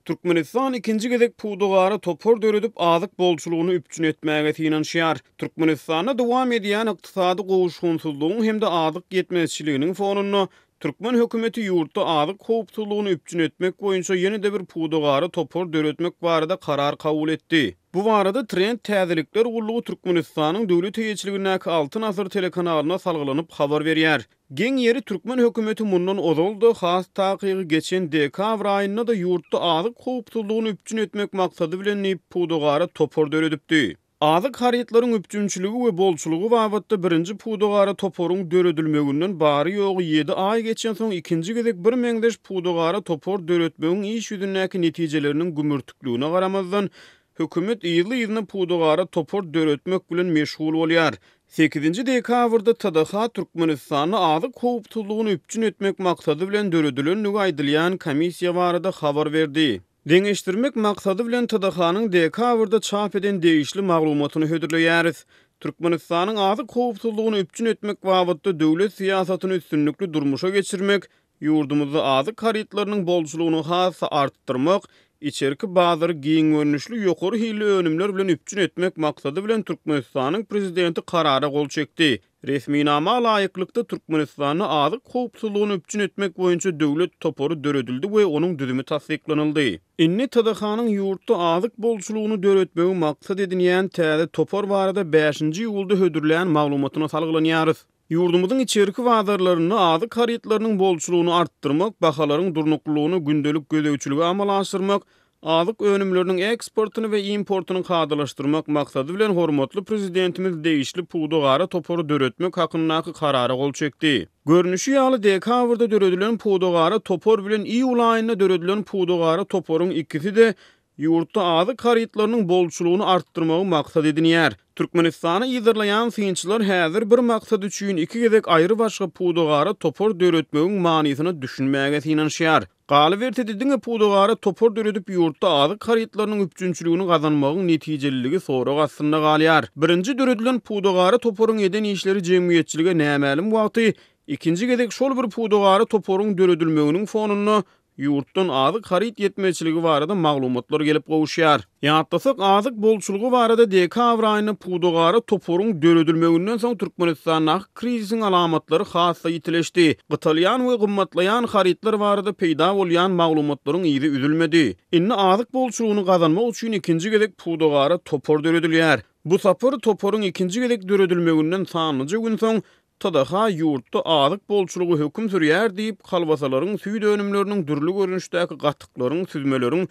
Türkmenistan ikinji gezek pudagara topar döredip, azyk bolçulygyny üpjün etmäge synanyşýar. Türkmenistanda dowam edýän ykdysady gowuşgynsyzlygyň hem-de azyk ýetmezçiliginiň fonunda, türkmen hökümeti ýurtda azyk howpsuzlygyny üpjün etmek boýunça ýene-de bir pudagara topar döretmek barada karar kabul etdi. Bu barada Trend täzelikler gullugy Türkmenistanyň döwlet eýeçiligindäki Altyn asyr telekanalyna salgylanyp habar berýär. Geň ýeri, türkmen hökümeti mundan ozal-da, has takygy geçen dekabr aýynda-da ýurtda azyk howpsuzlygyny üpjün etmek maksady bilen diýip, pudagara topar döredipdi. Azyk harytlaryň üpjünçiligi we bolçulygy babatda birinji pudagara toparyň döredilmeginden bary-ýogy ýedi aý geçensoň ikinji gezek birmeňzeş pudagara topar döretmegiň iş ýüzündäki netijeleriniň gümürtikligine garamazdan, hökümet yzly-yzyna pudagara topar döretmek bilen meşgul bolýar. Sekizinji dekabrda TDH Türkmenistanda azyk howpsuzlygyny üpjün etmek maksady bilen döredilendigi aýdylýan komissiýa barada habar berdi. Deňeşdirmek maksady bilen TDH-nyň dekabrda çap eden degişli maglumatyny hödürleýäris. Türkmenistanyň azyk howpsuzlygyny üpjün etmek babatda döwlet syýasatyny üstünlikli durmuşa geçirmek, Ýurdumyzda azyk harytlarynyň bolçulygyny has-da artdyrmak, içerki bazary giň görnüşli ýokary hilli önümler bilen üpjün etmek maksady bilen Türkmenistanyň Prezidenti Karara gol çekdi. Resminama laýyklykda, Türkmenistanda azyk howpsuzlygyny üpjün etmek boýunça döwlet topary döredildi we onuň düzümi tassyklanyldy. Indi TDH-nyň ýurtda azyk bolçulygyny döretmegi maksat edinýän täze topar barada bäşinji iýulda hödürlän maglumatyna salgylanýarys. Ýurdumyzyň içerki bazarlarynda azyk harytlarynyň bolçulygyny artdyrmak, bahalaryň durnuklylygyna gündelik gözegçiligi amala aşyrmak, azyk önümleriniň eksportyny we importyny kadalaşdyrmak maksady bilen hormatly Prezidentimiz degişli pudagara topary döretmek hakyndaky Karara gol çekdi. Görnüşi ýaly, dekabrda döredilen pudagara topar bilen iýul aýynda döredilen pudagara toparyň ikisi-de Ýurtda azyk harytlarynyň bolçulygyny artdyrmagy maksat edinýär. Türkmenistany yzarlaýan synçylar häzir bir maksat üçin iki gezek aýry-başga pudagara topar döretmegiň manysyna düşünmäge synanyşýar. Galyberse-de, diňe pudagara topar döredip ýurtda azyk harytlarynyň üpjünçiligini gazanmagyň netijeliligi sorag astynda galýar. Birinji döredilen pudagara toparyň eden işleri jemgyýetçilige nämälim wagty, ikinji gezek şol bir pudagara toparyň döredilmeginiň fonunda Ýurtdan azyk haryt ýetmezçiligi barada maglumatlar gelip gowuşýar. Ýatlasak, azyk bolçulygy barada dekabr aýynda pudagara toparyň döredilmeginden soň Türkmenistandaky krizisiň alamatlary has-da ýitileşdi. Gytalýan we gymmatlaýan harytlar barada peýda bolýan maglumatlaryň yzy üzülmedi. Indi azyk bolçulygyny gazanmak üçin ikinji gezek pudagara topar döredilýär. Bu sapar toparyň ikinji gezek döredilmeginden sanlyja gün soň TDH ýurtda azyk bolçulygy höküm sürýär diýip, kolbasalaryň, süýt önümleriniň, dürli görnüşdäki gatyklaryň, süzmeleriň,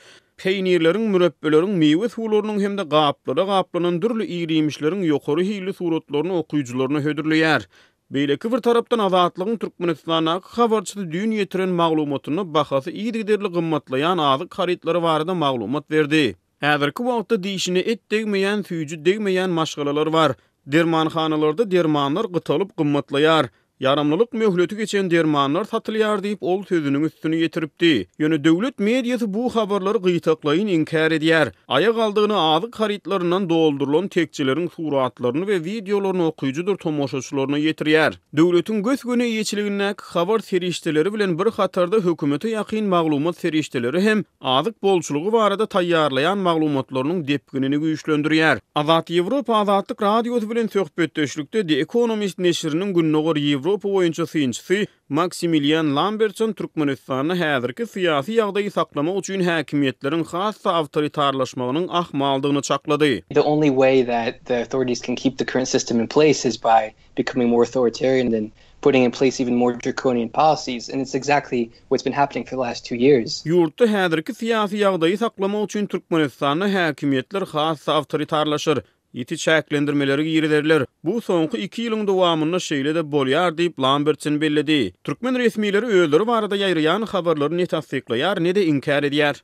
peýnirleriň, mürepbeleriň, miwe suwlarynyň hem-de gaplara gaplanan dürli ir-iýmişleriň ýokary hilli suratlaryny okyjylaryna hödürleýär. Beýleki bir tarapdan, Azatlygyň Türkmenistandaky habarçysy düýn ýetiren maglumatynda bahasy yzygiderli gymmatlaýan azyk harytlary barada maglumat berdi. Häzirki wagtda dişine et degmeýän, süýji degmeýän maşgalalar bar. Dermanhanalarda dermanlar gytalyp gymmatlaýar. Ýaramlylyk möhleti geçen dermanlar satylýar diýip, ol sözüniň üstüni ýetiripdi. Ýöne döwlet mediasy bu habarlary gytaklaýyn inkär edýär. Aýak aldygyna azyk harytlaryndan doldurylan tekjeleriň suratlaryny we wideolaryny okyjydyr tomaşaçylaryna ýetirýär. Döwletiň gös-göni eýeçiligindäki habar serişdeleri bilen bir hatarda hökümete ýakyn maglumat serişdeleri hem azyk bolçulygy barada taýýarlaýan maglumatlarynyň depginini güýçlendirýär. Azat Ýewropa Azatlyk Radiosy bilen söhbetdeşlikde The Economist neşiriniň Gündogar Ýewropa boýunça synçysy Maksimilian Lambertson Türkmenistanda häzirki syýasy ýagdaýy saklamak üçin häkimiýetleriň has-da awtoritarlaşmagynyň ahmaldygyny çaklady. The only way that the authorities can keep the current system in place is by becoming more authoritarian and putting in place even more draconian policies and it's exactly what's been happening for the last two years. Ýurtda häzirki syýasy ýagdaýy saklamak üçin Türkmenistanda häkimiýetler has-da awtoritarlaşar, ýiti çäklendirmeleri girizerler. Bu soňky iki ýylyň dowamynda şeýle-de bolýar diýip, Lambertsen belledi. Türkmen resmileri özleri barada ýaýraýan habarlary ne tassyklaýar, ne-de inkär edýär.